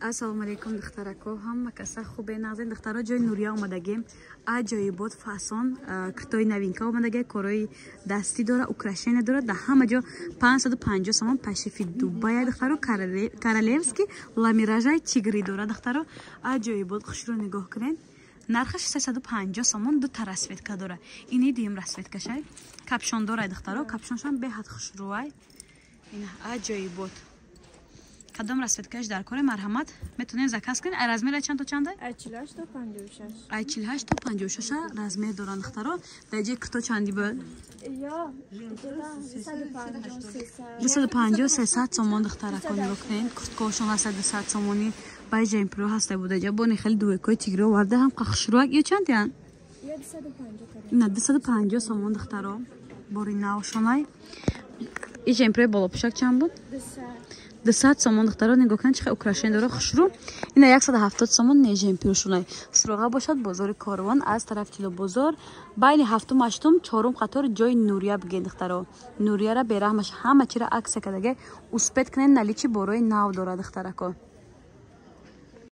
Ассалому алайкум, духтарако, ҳама каса хубе, нағзен, духтаро? Ҷои Нурия омадагем. Аҷоибот, фасон, куртои новинка омадаге, корои дастӣ дора, украшения дора. Дар ҳама ҷо 550 сомон. Пашифи Дубая, духтаро, королевский ламиражай чигри дора, духтаро, аҷоибот, хушро нигоҳ кунед. Нархаш 350 сомон, дута расцветка дора. Ини дуюм расцветкашай. Капюшон дора, духтаро, капюшоншам беҳад хушрӯай. Ина аҷоибот. Кадом расцветкаш дар коре, марҳамат, метавонед заказ кунед. Ай размера чанд то чанда? Ай 48 то 56. Ай 48 то 56 размер доранд, духтаро. Дар ҷои курто чанди буд? Ё 250. 250, 300 сомон, духтарако, нигоҳ кунед. Курткаошон ҳаста 200 сомонӣ, баъи жемпиро ҳаста будаҷа. Бони хеле дуекои тигро оварда, ҳам хушрӯак. Ё чандиян? Ё 250. Ина 250 сомон, духтаро, бори навшонай. И жемпирои болопӯшак чанд буд? 200. 200 сомон, духтаро, нигоҳ кунед, чӣ украшение дора, хушрӯ. Ина 170 сомон не жемпиршунай. Суроға бошад бозори Корвон, аз тарафи Тилобозор, байни ҳафтум, ҳаштум, чорум қатор, ҷои Нурия бигӯед, духтаро. Нурияра бераҳмаш ҳама чира акция кардаге, успеть кунед, наличии борои нав дора, духтарако.